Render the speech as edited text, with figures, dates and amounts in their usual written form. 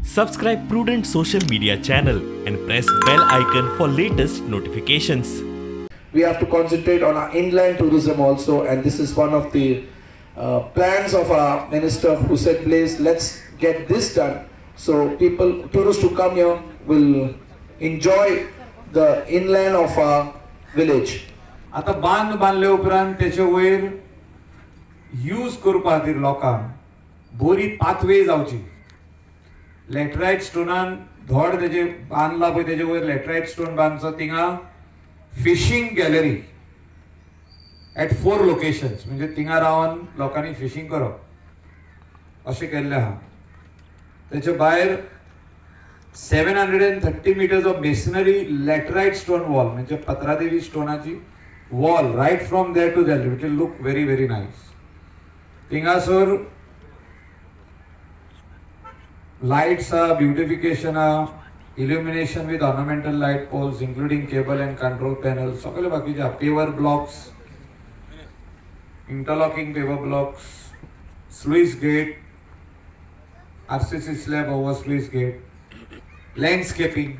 Subscribe Prudent social media channel and press bell icon for latest notifications. We have to concentrate on our inland tourism also, and this is one of the plans of our minister who said, please, let's get this done so people, tourists who come here will enjoy the inland of our village. आता बांद बांदले उपरांत तेचे वयर use करपा खातीर लोकांक बरी pathway जावची. लॅटरायट स्टोनान धड तेजे बांदला पळय, तेजे वयर लॅटरायट स्टोन बांदचो. थिंगा fishing gallery at four locations, म्हणजे थिंगा रावन लोकांनी फिशींग करप अशें केल्लें आहा. तेचे भायर 730 meters of masonry laterite stone wall, म्हणजे Patradevi स्टोनाची wall right from there to there, it will look very very nice. थिंगासर lights आहा, ब्युटिफिकेशन आहा, illumination with ornamental light poles including cable and control panel, सगळे बाकीचे आहा. Paver blocks, interlocking paver blocks, sluice gate, RCC slab over sluice gate, landscaping.